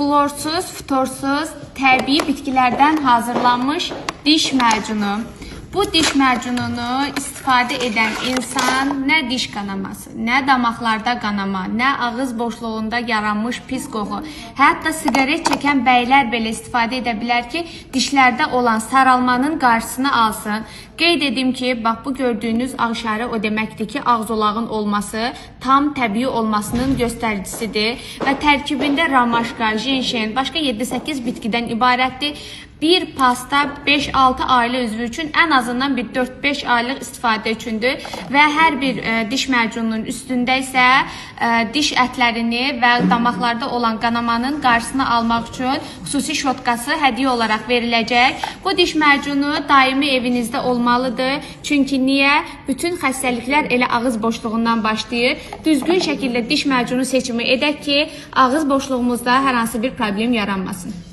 Florsuz, ftorsuz, təbii bitkilərdən hazırlanmış diş macunu. Bu diş macununu istifadə edən insan nə diş qanaması, nə damaqlarda qanama, nə ağız boşluğunda yaranmış pis qoxu, hətta siqaret çəkən bəylər belə istifadə edə bilər ki, dişlərdə olan saralmanın qarşısını alsın. Qeyd edim ki, bax bu gördüyünüz ağ işarə o deməkdir ki, ağız zolağın olması tam təbii olmasının göstəricisidir və tərkibində ramaşka, jenşen, başqa 7-8 bitkidən ibarətdir. Bir pasta 5-6 ailə üzvü üçün ən azından bir 4-5 aylıq istifadə üçündür və hər bir diş macununun üstündə isə diş ətlərini və damaqlarda olan qanamanın qarşısını almaq üçün xüsusi şotkası hədiyyə olaraq veriləcək. Bu diş macunu daimi evinizdə olmalıdır. Çünki niyə? Bütün xəstəliklər elə ağız boşluğundan başlayır. Düzgün şəkildə diş macunu seçimi edək ki, ağız boşluğumuzda hər hansı bir problem yaranmasın.